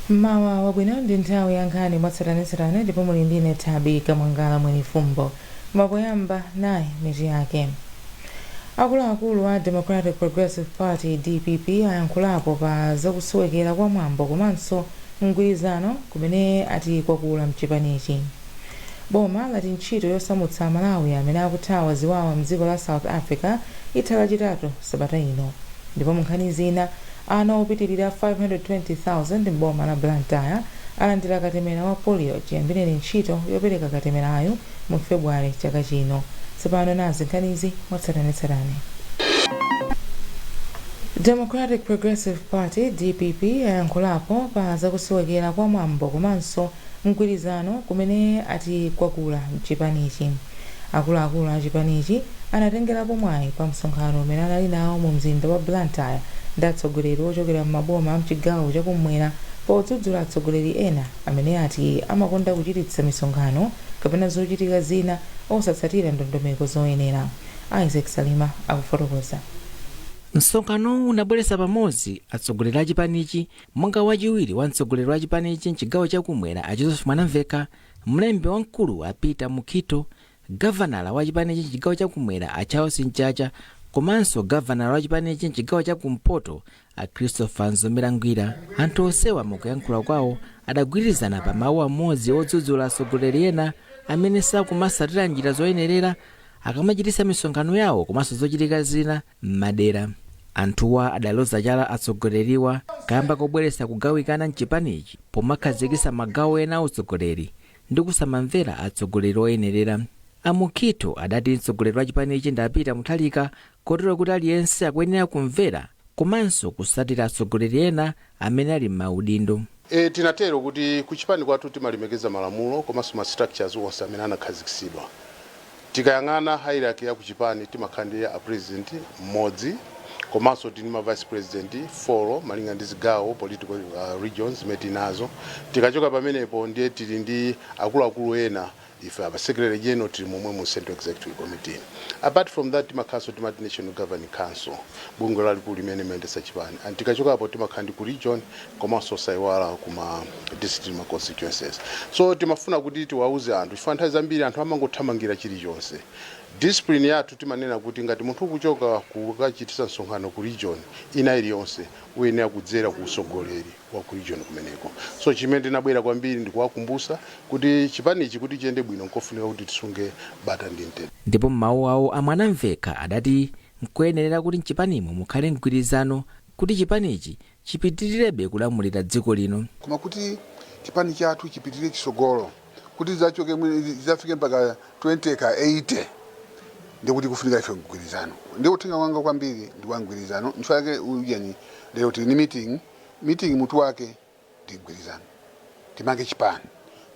Mmawa wabwino. Ndi nthawi ya nkhani mwatsatanetsatane ndipo muli ndine Thabi Kamwangala Mwenifumbo. Mapoyamba nayi mitu yake. Akuluakulu a Democratic Progressive Party, DPP, ayankhulapo pa zakusowekera kwa mwambo komanso mgwirizano kumene ati kwakula mchipanichi. Boma lati ntchito yosamutsa Amalawi amene akuthawa ziwawa mdziko la South Africa itha Lachitatu sabata ino. Ndipo mu nkhani zina, ana opitirira 520,000 m'boma la Blantyre alandira katemera wa polio chiyambireni ntchito yopereka katemerayo mu February chaka chino. Tsopano nazi nkhanizi mwatsatanetsatane. Democratic Progressive Party, DPP, ayankhulapo pa zakusowekera kwa mwambo komanso mgwirizano kumene ati kwakula mchipanichi. Akuluakulu a chipanichi anatengerapo mwayi pa msonkhano umene anali nawo mu mzinda wa Blantyre ndi atsogoleri ochokera m'maboma a mchigawo chakumwera, podzudzula atsogoleri ena amene ati amakonda kuchititsa misonkhano kapena zochitika zina osatsatira ndondomeko zoyenera. Isaac Salima akufotokoza. Msonkhanowu unabweretsa pamodzi atsogoleri a chipanichi, monga wachiwiri wa mtsogoleri wa chipanichi mchigawo chakumwera a Joseph Mwanamveka, mlembi wamkulu a Peter Mukhito, gavanala wa chipanichi mchigawo chakumwera a Charles Mchacha, komanso gavanala wa chipanichi mchigawo chakumpoto a Christopher Mzomera Ngwira. Anthu onsewa mukuyankhula kwawo adagwirizana pa mawu amodzi odzudzula atsogoleri ena amene sakumasatira njira zoyenerera akamachititsa misonkhano yawo komanso zochitika zina m'madera. Anthuwa adaloza chala atsogoleriwa kamba kobweretsa kugawikana mchipanichi pomakhazikitsa magawo ena autsogoleri ndi kusamamvera atsogoleri oyenerera. A Mukhito adati mtsogoleri wa chipanichi ndi a Peter Mutharika, kotero kuti aliyense akuyenera kumvera komanso kusatira atsogoleri ena amene ali m'maudindo. Tinatero kuti kuchipani kwathu timalemekeza malamulo komanso ma structures onse amene anakhazikitsidwa. Tikayang'ana hierarchy ya kuchipani, timakhala ndi a president mmodzi, komanso tili ma vice president 4 malinga ndi zigawo, political regions zimene tinazo. Tikachoka pamenepo, ndiye tili ndi akuluakulu ena. Ife apa secretary general tili momwe mu Central Executive Committee. Apart from that, timakhalanso timati National Governing Council, bungwe lalikulu limene limayendetsa chipani. And tikachokapo, timakhala ndi ku region komanso saiwala kuma district, ma constituencies. So timafuna kuti tiwauze anthu, chifukwa nthawi zambiri anthu amangothamangira chilichonse. Discipline yathu timanena kuti ngati munthu ukuchoka kukachitisa msonkhano ku region ina iliyonse, uyenera kudzera ku usogoleri wa ku region kumeneko. So chimene tinabwera kwambiri ndikuwakumbusa kuti chipanichi kuti chiyende bwino, nkofunika kuti tisunge bata ndi mtendere. Ndipo m'mawu awo a Mwanamveka adati nkoyenera kuti mchipanimo mukhale mgwirizano kuti chipanichi chipitirirebe kulamulira dziko lino. Koma kuti chipani chathu chipitirire chisogolo, kuti zachoke zafike mpaka 20 ka 80, ndikuti kufunika ife mgwirizano. Ndi uthenga wanga kwambiri ndi wa mgwirizano. Nchifukwa chake ujeni lero tili ni meeting. Meeting mutu wake ndi mgwirizano, timange chipani.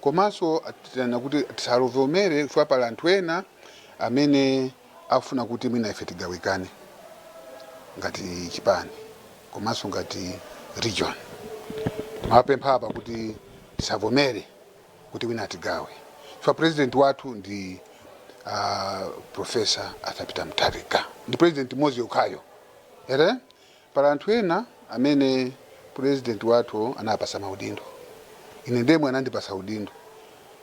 Komanso tinena kuti tisalovomere, chifukwa pali anthu ena amene afuna kuti mwina ife tigawikane ngati chipani komanso ngati region. Timapempha apa kuti tisavomere kuti wina atigawe, chifukwa president wathu ndi Professor Arthur Peter Mutharika, ndi president mmodzi yokhayo ere. Pali anthu ena amene president wathu anapasa maudindo, ine ndemwe anandipasa udindo,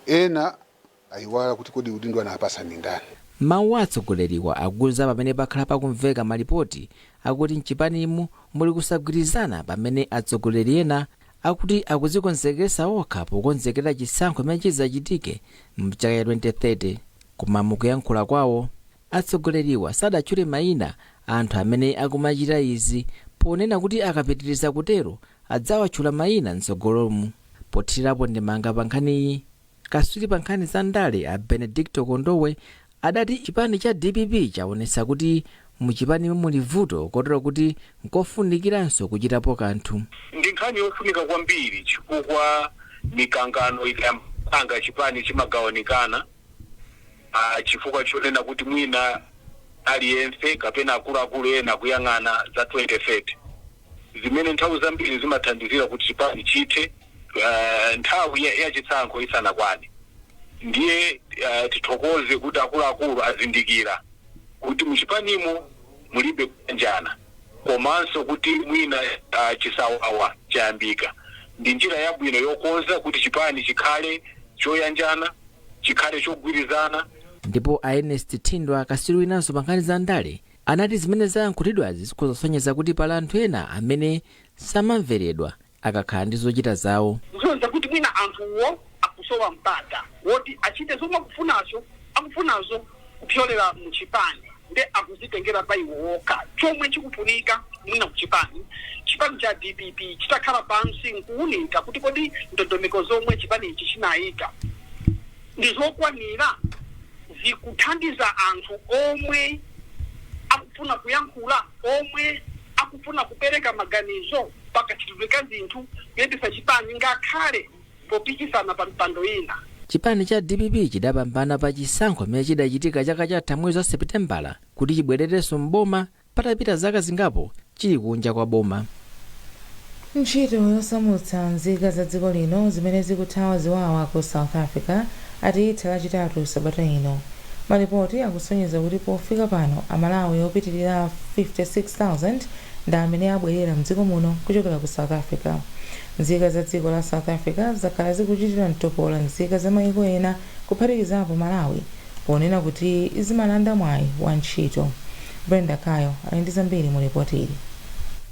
ena ayiwala kuti kodi udindo anapasa ndi ndani. Mawu a atsogoleriwa akuza pamene pakhala pakumveka malipoti akuti mchipanimu muli kusagwirizana, pamene atsogoleri ena akuti akudzikonzekesa okha pokonzekera chisankho chimene chidzachitike mchaka cha 2030. Koma mukuyankhula kwawo, atsogoleriwa sadatchule mayina anthu amene akumachita izi, ponena kuti akapitiriza kutero adzawatchula mayina mtsogolomu. Pothirirapo ndemanga pa nkhaniyi, katswiri pa nkhani za ndale a Benedicto Kondowe adati chipani cha DPP chaonetsa kuti muchipanimo muli vuto, kotero kuti nkofunikiranso kuchitapo kanthu. Ndi nkhani yofunika kwambiri, chifukwa mikangano ikayambanga, chipani chimagawanikana, chifukwa chonena kuti mwina aliyense kapena akuluakulu ena kuyang'ana za 2030, zimene nthawi zambiri zimathandizira kuti chipani chithe nthawi ya chisankho isanakwane. Ndiye tithokoze kuti akuluakulu azindikira kuti muchipanimo mulibe kuyanjana, komanso kuti mwina chisawawa chayambika. Ndi njira yabwino yokonza kuti chipani chikhale choyanjana, chikhale chogwirizana. Ndipo a Ernest Thindwa, katswiri winanso pa nkhani za ndale, anati zimene zayankhulidwazi zikuzosonyeza kuti pali anthu ena amene samamveredwa akakhala ndi zochita zawo. Kusonyeza kuti mwina anthuwo akusowa mpata woti achite zomwe akufunazo kupyolera muchipani, nde akuzitengera pa iwo wokha. Chomwe chikufunika mwina kuchipani, chipani cha DPP chitakhala pansi nkuwunika kuti kodi ndondomeko zomwe chipani ichi chinayika ndi zokwanira, zikuthandiza anthu omwe akufuna kuyankhula, omwe akufuna kupereka maganizo pakachitidwe ka zinthu, kuyendetsa chipani, ngakhale popikisana pa mpando ina. Chipani cha DPP chidapambana pa chisankho chimene chidachitika chaka chatha mwezi wa Seputembala kuti chibwererenso mboma patapita zaka zingapo chili kunja kwa boma. Ntchito yosamutsa nzika za dziko lino zimene zikuthawa ziwawa ku South Africa ati itha Lachitatu sabata ino. Malipoti akusonyeza kuti pofika pano Amalawi opitirira 56,000 ndi amene abwerera mdziko muno kuchokera ku South Africa. Nzika za dziko la South Africa zakhala zikuchitira mtopola nzika za mayiko ena, kuphatikizapo Malawi, ponena kuti zimalanda mwayi wa ntchito. Brenda Kayo ali ndi zambiri mu ripoti ili.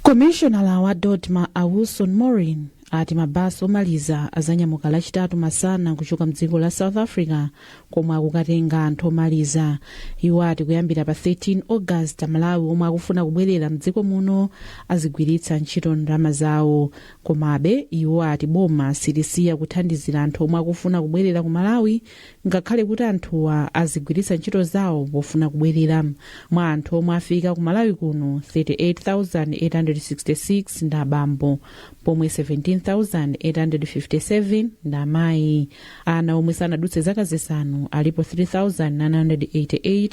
Komishonala wa DoDMA a Wilson Morin ati mabasi omaliza azanyamuka Lachitatu masana kuchoka mdziko la South Africa komwe akukatenga anthu omaliza. Iwo ati kuyambira pa 13 August, Amalawi omwe akufuna kubwerera mdziko muno azigwiritsa ntchito ndalama zawo. Komabe iwo ati boma silisiya kuthandizira anthu omwe akufuna kubwerera ku Malawi ngakhale kuti anthuwa azigwiritsa ntchito zawo pofuna kubwerera. Mwa anthu omwe afika ku Malawi kuno, 38,866 ndi abambo pomwe 17,857 ndi amayi. Ana omwe sanadutse zaka 5 alipo 3,988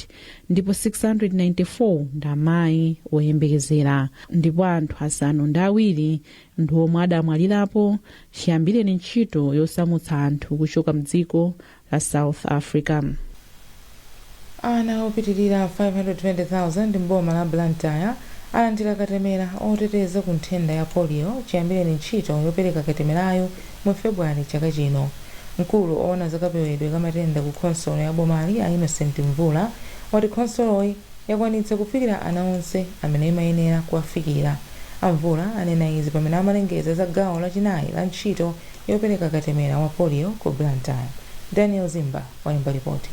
ndipo 694 ndi amayi oyembekezera, ndipo anthu 7 ndi omwe adamwalirapo chiyambireni ntchito yosamutsa anthu kuchoka mdziko la South Africa. Ana opitirira 520,000 mboma la Blantyre alandira katemera oteteza ku nthenda ya polio chiyambireni ntchito yopereka katemerayo mu Februwale chaka chino. Mkulu oona zakapewedwe ka matenda ku khonsolo ya bomali, a Innocent Mvula, wati khonsoloyi yakwanitsa kufikira ana onse amene imayenera kuwafikira. Amvula anena izi pamene amalengeza za gawo lachinayi la ntchito yopereka katemera wa polio ku Blantyre. Daniel Zimba walemba ripoti.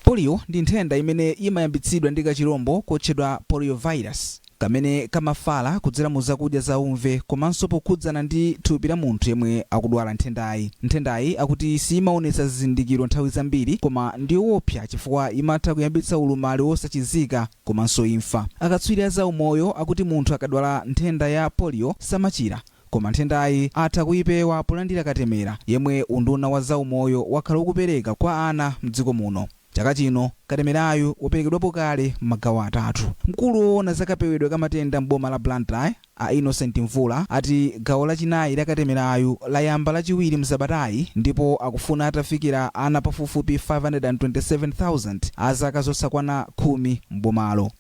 Polio ndi nthenda imene imayambitsidwa ndi kachirombo kotchedwa poliovirus kamene kamafala kudzera mu zakudya zaumve komanso pokhudzana ndi thupi la munthu yemwe akudwala nthendayi. Nthendayi akuti simaonetsa zizindikiro nthawi zambiri, koma ndi yoopsa chifukwa imatha kuyambitsa ulumali wosachizika komanso imfa. Akatswiri a zaumoyo akuti munthu akadwala nthenda ya polio samachira, koma nthendayi atha kuyipewa polandira katemera yemwe unduna wa zaumoyo wakhala ukupereka kwa ana mdziko muno. Chaka chino katemerayu waperekedwapo kale m'magawo atatu. Mkulu woona zakapewedwe ka matenda m'boma la Blantyre, a Innocent Mvula, ati gawo lachinayi la katemerayu layamba Lachiwiri msabatayi ndipo akufuna atafikira ana pafupifupi 527,000 a zaka zosakwana 10 m'bomalo.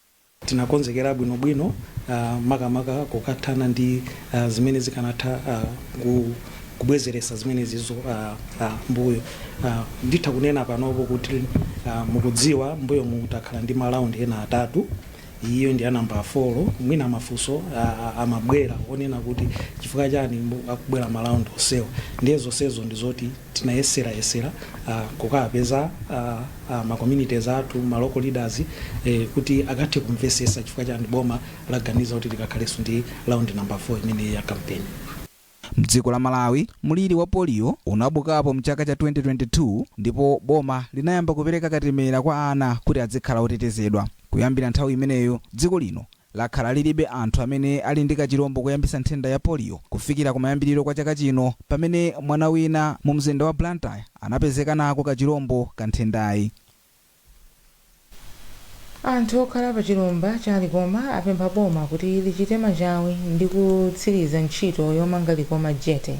Tinakonzekera bwinobwino, makamaka kukathana ndi zimene zikanatha kubwezeresa zimenezizo mbuyo. Nditha kunena panopo kuti mukudziwa mbuyo mutakhala ndi ma round ena atatu, iyo ndi ya namba 4. Mwina mafunso amabwera onena kuti chifukwa chani akubwera ma round onsewa? Ndiye zonsezo ndi zoti tinayeserayesera kukapeza ma communities athu, ma local leaders, kuti akathe kumvesesa chifukwa chani boma laganiza kuti likakhalenso ndi round number 4 imene ya campaign. Mdziko la Malawi mliri wa polio unabukapo mchaka cha 2022 ndipo boma linayamba kupereka katemera kwa ana kuti azikhala otetezedwa. Kuyambira nthawi imeneyo dziko lino lakhala lilibe anthu amene ali ndi kachirombo kuyambitsa nthenda ya polio, kufikira kumayambiriro kwa chaka chino pamene mwana wina mu mzinda wa Blantyre anapezeka nako kachirombo ka nthendayi. Anthu okhala pa chilumba cha Likoma apempha boma kuti lichite machawi ndi kutsiriza ntchito yomanga Likoma Jetty.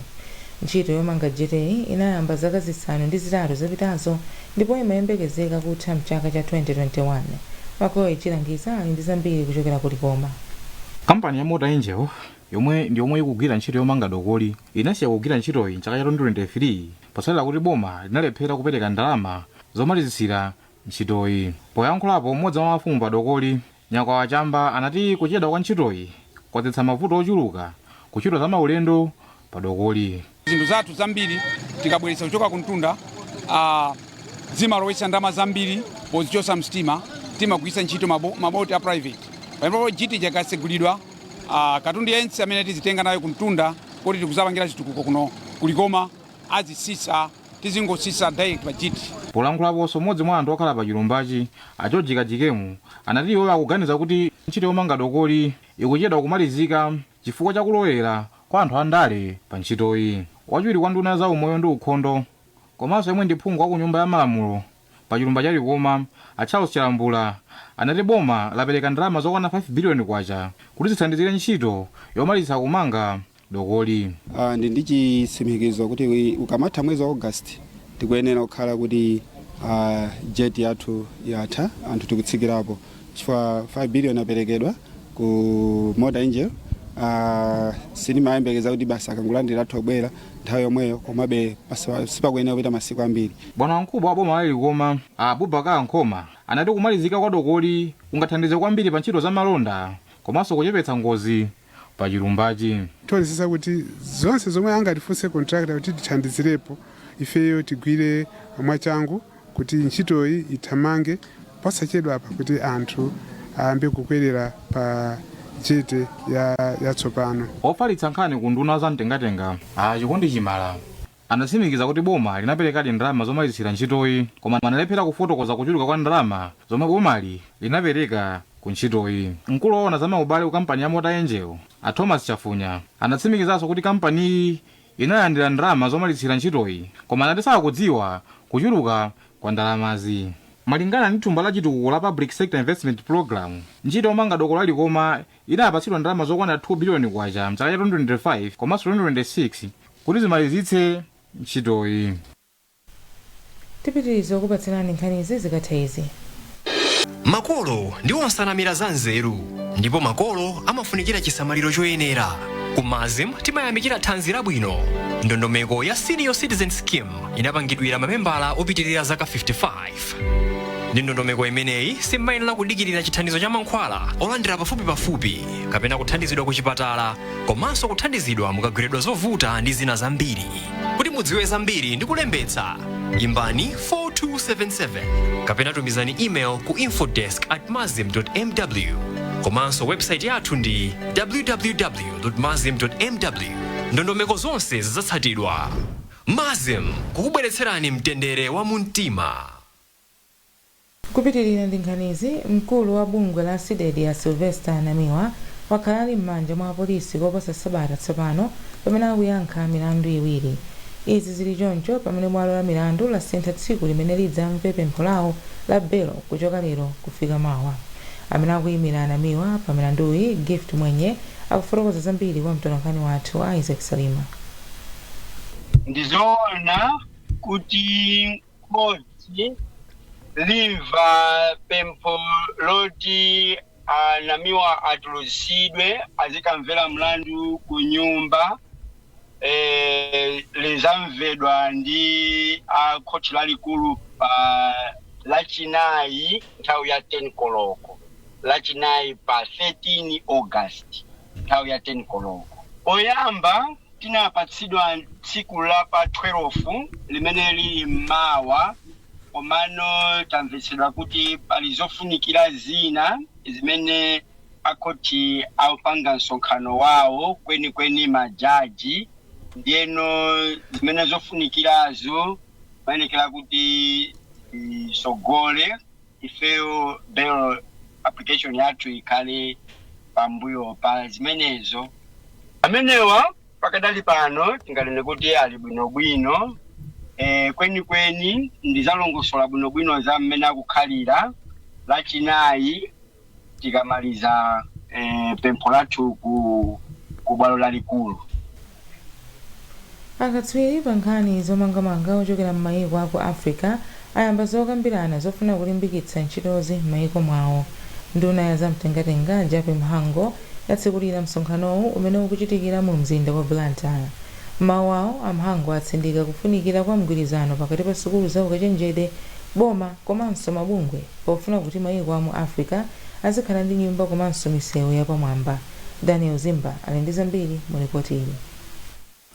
Ntchito yomanga jettyyi inayamba zaka 8 zapitazo ndipo imayembekezeka kutha mchaka cha 2021. Makoyi Chilangiza ali ndi zambiri kuchokera ku Likoma. Kampani ya Mota Engil Yomwe ndi yomwe ikugwira ntchito yomanga dokoli inasiya kugwira ntchitoyi mchaka cha 2023 potsatira kuti boma linalephera kupereka ndalama zomalizitsira ntchitoyi. Poyankhulapo, mmodzi mwa mafumu pa dokoli, Nyakwawa Chamba, anati kuchedwa kwa ntchitoyi kwadzetsa mavuto ochuluka kuntchito za maulendo pa dokoli. Zinthu zathu zambiri tikabweretsa kuchoka kumtunda, zimalowetsa ndalama zambiri pozichosa msitima. Timagwiritsa ntchito maboti a private. Pamenepo jetty ikasegulidwa, katundu yense amene tizitenga nayo kumtunda kuti tikuzapangira chitukuko kuno kulikoma azisisa, tizingosisa direct pa jetty. Polankhulaponso, mmodzi mwa anthu okhala pa chilumbachi, a George Kajikemu, anati iwo akuganiza kuti ntchito yomanga dokoli ikuchedwa kumalizika chifukwa chakulowera kwa anthu andale pa ntchitoyi. Wachiwiri kwa nduna za umoyo ndi ukhondo komanso yemwe ndi phungu wa ku Nyumba ya Malamulo pa chilumba cha Likoma, a Charles Chalambula, anati boma lapereka ndalama zokwana 5 biliyoni kwacha kuti zithandizire ntchito yomalizitsa kumanga dokoli. Ndi chitsimikizo kuti ukamatha mwezi wa August tikuyenera kukhala kuti jetty yathu yatha, anthu tikutsikirapo, chifukwa 5 billion aperekedwa ku Mota-Engil. Sitimayembekeza kuti basi akangolandira athu obwera nthawi yomweyo, komabe sipakuyenera kupita masiku ambiri. Bwana wamkubwa wa boma la Likoma, a Abubakar Nkhoma, anati kumalizika kwa dokoli kungathandize kwambiri pa ntchito za malonda komanso kuchepetsa ngozi pa chilumbachi. Tionesesa kuti zonse zomwe angatifunse contractor kuti tithandizirepo, ifeyo tigwire mwachangu kuti ntchitoyi ithamange posachedwa apa, kuti anthu ayambe kukwerera pa jetty yatsopano. Ofalitsa nkhani ku nduna za mtengatenga, a Chikondi Chimala, anatsimikiza kuti boma linaperekadi ndalama zomalizitsira ntchitoyi, koma analephera kufotokoza kuchuluka kwa ndalama zomwe bomali linapereka ku ntchitoyi. Mkulu woona za maubale ku kampani ya Mota-Engil, a Thomas Chafunya, anatsimikizanso kuti kampaniyi inalandira ndalama zomalizitsira ntchitoyi, koma anati sakudziwa kuchuluka kwa ndalamazi. Malingana ndi thumba la chitukuko la Public Sector Investment Program, ntchito yomanga doko la Likoma inapatsidwa ndalama zokwana 2 biliyoni kwacha mchaka cha 2025 komanso 2026 kuti zimalizitse ntchitoyi. Tipitiriza kupatsirani nkhanizi zikatha izi. Makolo ndi onsanamira za nzeru, ndipo makolo amafunikira chisamaliro choyenera. Ku MASM timayamikira thanzi labwino. Ndondomeko ya Senior Citizen Scheme inapangidwira mamembala opitirira zaka 55. Ndi ndondomeko imeneyi, simmayenera kudikirira chithandizo cha mankhwala olandira pafupipafupi kapena kuthandizidwa ku chipatala, komanso kuthandizidwa mukagwiridwa zovuta ndi zina zambiri. Kuti mudziwe zambiri ndi kulembetsa, imbani 4277 kapena tumizani email ku infodesk@masm mw. Komanso website yathu ndi www.masm mw. Ndondomeko zonse zidzatsatidwa. MASM, kukubweretserani mtendere wa mumtima. Kupitirira ndi nkhanizi, mkulu wa bungwe la CDEDI ya Sylvester Namiwa wakhala ali m'manja mwa apolisi koposa sabata tsopano pamene akuyankha milandu iwiri. Izi zili choncho pamene bwalo la milandu lasintha tsiku limene lidzamve pempho lawo la belo kuchoka lero kufika mawa. Amene akuyimira Namiwa pa milanduyi, Gift Mwenye, akufotokoza zambiri kwa mtolankhani wathu Isaac Salima. Ndizoona kuti khoti limva pempho loti Anamiwa atulutsidwe azikamvera mlandu ku nyumba, lizamvedwa ndi a khoti lalikulu pa Lachinayi nthawi ya 10 koloko, Lachinayi pa 13 August nthawi ya 10 koloko. Poyamba tinapatsidwa tsiku la pa 12 limene lili mmawa, komano tamvetsedwa kuti pali zofunikira zina zimene akhoti akupanga msonkhano wawo, kwenikweni majaji, ndiyeno zimene zofunikirazo mayenekera kuti isogole, ifeyo bail application yathu ikhale pambuyo pa zimenezo. Amenewa pakadali pano tinganene kuti ali bwinobwino. Kwenikweni ndizalongosola bwinobwino za mmene akukhalira Lachinayi tikamaliza pempho lathu ku bwalo lalikulu. Akatswiri pa nkhani zomangamanga ochokera m'mayiko aku Africa ayamba zokambirana zofuna kulimbikitsa ntchitozi m'mayiko mwawo. Nduna ya zamtengatenga Jappie Mhango Yatsekulira msonkhanowu umene ukuchitikira mu mzinda wa Blantyre. Mawu awo, a Mhango atsindika kufunikira kwa mgwirizano pakati pa sukulu za ukachenjede, boma komanso mabungwe pofuna kuti mayiko amu Africa azikhala ndi nyumba komanso misewu yapamwamba. Daniel Zimba ali ndi zambiri mu ripoti ili.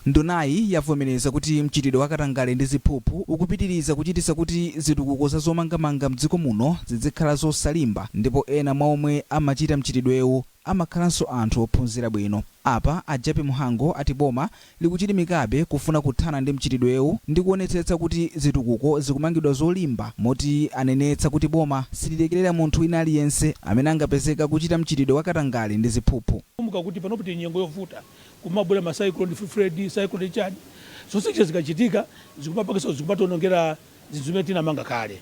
Ndunayi yavomereza kuti mchitidwe wakatangale ndi ziphuphu ukupitiriza kuchititsa kuti zitukuko za zomangamanga mdziko muno zizikhala zosalimba, ndipo ena mwa omwe amachita mchitidwewu amakhalanso anthu ophunzira bwino. Apa a Jappie Mhango ati boma likuchilimikabe kufuna kuthana ndi mchitidwewu ndi kuonetsetsa kuti zitukuko zikumangidwa zolimba, moti anenetsa kuti boma sililekerera munthu wina aliyense amene angapezeka kuchita mchitidwe wakatangale ndi ziphuphu. Kumbuka kuti panopo tili nyengo yovuta, kumabwera ma cyclone Freddy, cyclone chani, zonse zikachitika zikumapangisa, zikumationongera zinthu zimene tinamanga kale.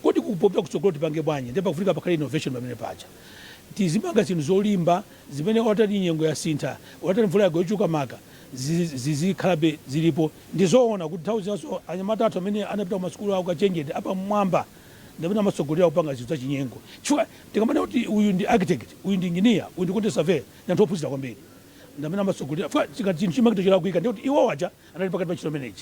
Kodi kupopera kutsogolo tipange bwanji? Ndipo pakufunika pakhale innovation pamene paja, tizimanga zinthu zolimba zimene otati nyengo yasintha, otati mvula yagwa yochuluka maka, zizikhalabe zilipo. Ndizoona kuti nthawi zinaso anyamata athu amene anapita ku masukulu awo kachenjede apamwamba ndamene amatsogolera kupanga zinthu zachinyengo, chifukwa tikamana kuti uyu ndi architect, uyu ndi engineer, uyu ndi quantity surveyor, ndi anthu ophunzira kwambiri, ndamene amatsogolera chifukwa chikati chinthu chimangito cholakwika, ndikuti iwo waja anali pakati pa ntchito imeneyi.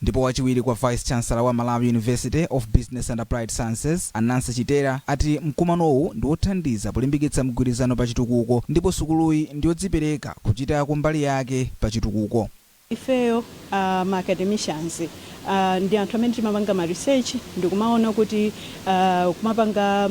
Ndipo wachiwiri kwa vice chancellor wa Malawi University of Business and Applied Sciences, Anansi Chitera, ati mkumanowu ndi wothandiza polimbikitsa mgwirizano pa chitukuko, ndipo sukuluyi ndiyodzipereka kuchitako mbali yake pa chitukuko. Ifeyo ma academicians ndi anthu amene timapanga ma research, ndikumaona kuti kumapanga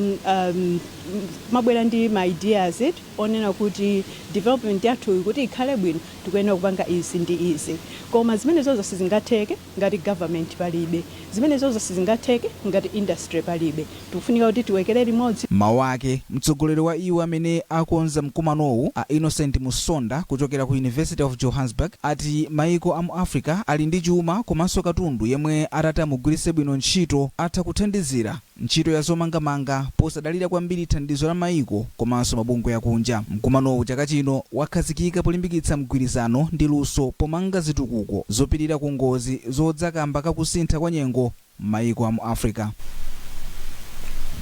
kumabwera ndi ma ideas onena kuti development yathu kuti ikhale bwino tikuyenera kupanga izi ndi izi. Koma zimenezozo sizingatheke ngati government palibe, zimenezozo sizingatheke ngati industry palibe. Tikufunika kuti tiwekere limodzi. Mawu ake, mtsogoleri wa iwo amene akonza mkumanowu, a Innocent Musonda kuchokera ku University of Johannesburg, ati maiko amu Africa ali ndi chuma komanso katundu yemwe atati amugwiritse bwino ntchito atha kuthandizira ntchito ya zomangamanga posadalira kwambiri thandizo la maiko komanso mabungwe akunja. Mkumanowu chaka chino wakhazikika polimbikitsa mgwirizano ndi luso pomanga zitukuko zopirira ku ngozi zodzakamba kakusintha kwa nyengo m'mayiko amu Africa.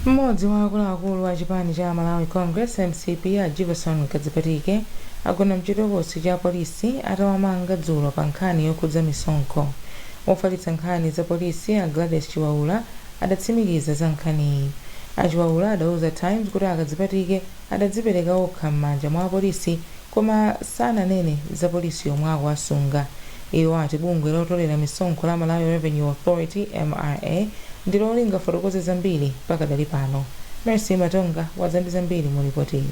Mmodzi wa akuluakulu a chipani cha Malawi Congress, MCP, a Jivason Kadzipatike agona mchitokosi cha polisi atawamanga dzulo pa nkhani yokhudza misonkho. Wofalitsa nkhani za polisi, a Gladys Chiwaula, adatsimikiza za nkhaniyi. A Chiwaula adauza Times kuti Akadzipatike adadzipereka okha m'manja mwa apolisi, koma sananene za polisi yomwe akuwasunga. Iwo ati bungwe lotolera misonkho la Malawi Revenue Authority, MRA, ndilo lingafotokoze zambiri pakadali pano. Mercy Matonga wadza ndi zambiri mu ripoti iyi.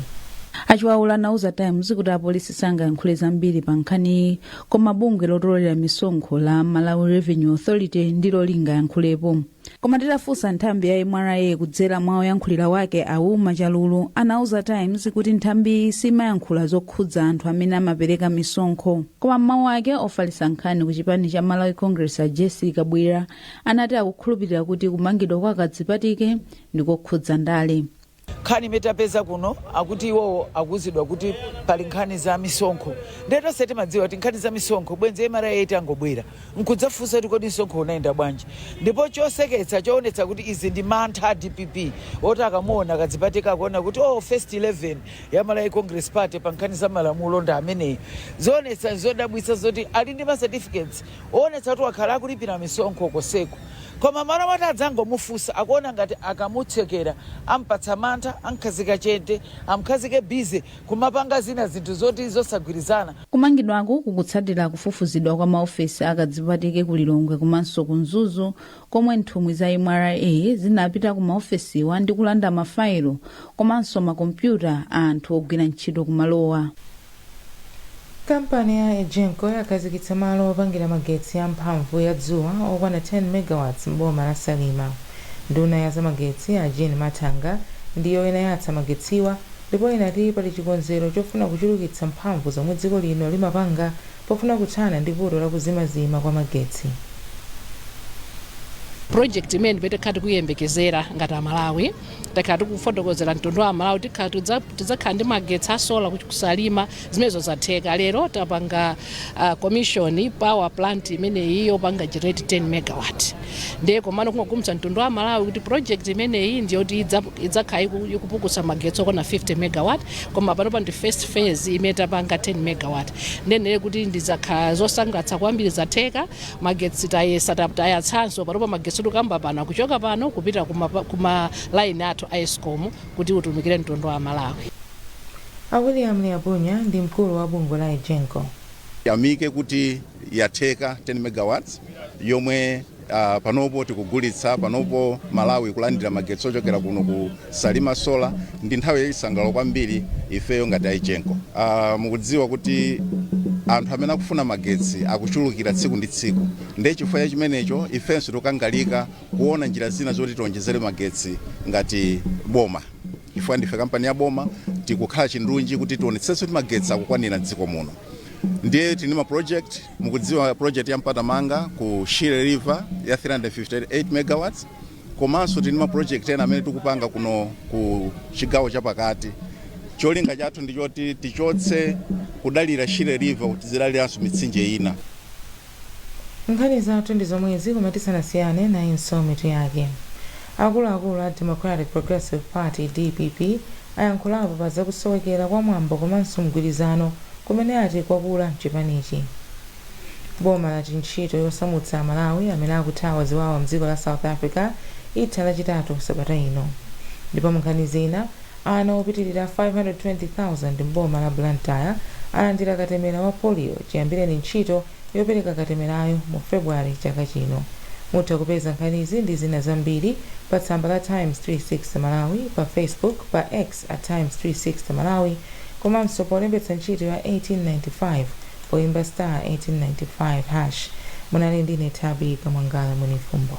Achiwaula anauza Times kuti apolisi sangayankhule zambiri pa nkhaniyi, koma bungwe lotolera misonkho la Malawi Revenue Authority ndilo lingayankhulepo. Koma titafunsa nthambi ya MRA kudzera mwa oyankhulira wake, Auma Chalulu, anauza Times kuti nthambiyi simayankhula zokhudza anthu amene amapereka misonkho. Koma mmawu ake, ofalitsa nkhani ku chipani cha Malawi Congress, a Jessica Bwira, anati akukhulupirira kuti kumangidwa kwa Kadzipatike ndikokhudza ndale. Nkhani imene tapeza kuno, akuti iwowo akuwuzidwa kuti pali nkhani za misonkho. Ndiye tonse timadziwa kuti nkhani za misonkho bwenzi MRA itangobwera nkudzafunsa kuti kodi msonkho unayenda bwanji? Ndipo choseketsa choonetsa kuti izi ndi mantha a DPP oti akamuona Kadzipatike akuona kuti, oh, first 11 ya Malawi Congress Party pa nkhani za malamulo ndi ameneyi. Zoonetsa zodabwitsa zoti ali ndi ma certificates oonetsa kuti wakhala akulipira misonkho koseko, koma malo moti adzangomufunsa akuona ngati akamutsekera ampatsa mantha, amkhazika chete, amkhazike busy kumapanga zina zinthu zoti zosagwirizana. Kumangidwaku kukutsatira kufufuzidwa kwa maofesi Akadzipatike ku Lilongwe komanso ku Mzuzu, komwe nthumwi za MRA zinapita ku maofesiwa ndi kulanda mafailo komanso makompyuta a anthu ogwira ntchito kumalowa. Kampani ya EGENCO yakhazikitsa malo opangira magetsi amphamvu ya dzuwa okwana 10 megawatts m'boma la Salima. Nduna ya zamagetsi, a Jean Mathanga, ndiyo inayatsa magetsiwa, ndipo inati pali chikonzero chofuna kuchulukitsa mphamvu zomwe dziko lino limapanga pofuna kuthana ndi vuto la kuzimazima kwa magetsi. Project imene ndipete tikhala tikuyembekezera ngati Amalawi, takhala tikufotokozera mtundu wa Amalawi, tikhala tidzakhala ndi magetsi a solar kuSalima. Zimenezo zatheka. Lero tapanga commission power plant imeneyi yopanga generate 10 megawatt. Ndiye komano kungokumbutsa mtundu wa Malawi kuti project imeneyi ndiyoti idzakhala ikupukusa magetsi okwana 50 megawatt, koma panopa ndi first phase imene tapanga 10 megawatt. Ndenere kuti ndizakhala zosangalatsa kwambiri. Zatheka, magetsi tayesa, tayatsanso. Panopa magetsi tikamba pano akuchoka pano kupita kuma line athu a ESCOM kuti utumikire mtundu wa Malawi. A William Liabunya ndi mkulu wa bungwe la EGENCO. Yamike kuti yatheka 10 megawatts yomwe panopo tikugulitsa. Panopo Malawi kulandira magetsi ochokera kuno ku Salima Solar. Ndi nthawi yachisangalalo kwambiri ifeyo ngati EGENCO. Mukudziwa kuti anthu amene akufuna magetsi akuchulukira tsiku ndi tsiku. Ndiye chifukwa cha chimenecho ifenso tikukangalika kuona njira zina zoti tionjezere magetsi ngati boma, chifukwa ndife kampani ya boma. Tikukhala chindunji kuti tionetsetsa kuti magetsi akukwanira mdziko muno. Ndiye tili ma project. Mukudziwa project ya Mpatamanga ku Shire River ya 358 megawatts, komanso tili ma project ena amene tikupanga kuno ku chigawo chapakati. Cholinga chathu ndi choti tichotse kudalira Shire River kuti tizidaliranso mitsinje ina. Nkhani zathu ndi zomwezi, koma tisanasiyane, nayinso mitu yake. Akuluakulu a Democratic Progressive Party, DPP, ayankhulapo pa zakusowekera kwa mwambo komanso mgwirizano kumene ati kwakula mchipanichi. Boma lati ntchito yosamutsa Amalawi amene akuthawa ziwawa mdziko la South Africa itha Lachitatu sabata ino. Ndipo munkhani zina, ana opitirira 520,000 m'boma la Blantyre alandira katemera wa polio chiyambireni ntchito yopereka katemerayo mu February chaka chino. Mutha kupeza nkhanizi ndi zina zambiri pa tsamba la Times 360 Malawi pa Facebook, pa X at Times 360 Malawi, komanso polembetsa ntchito ya 1895 poimba *1895#. Munali ndine Tabi Kamwangala Mwenifumbo.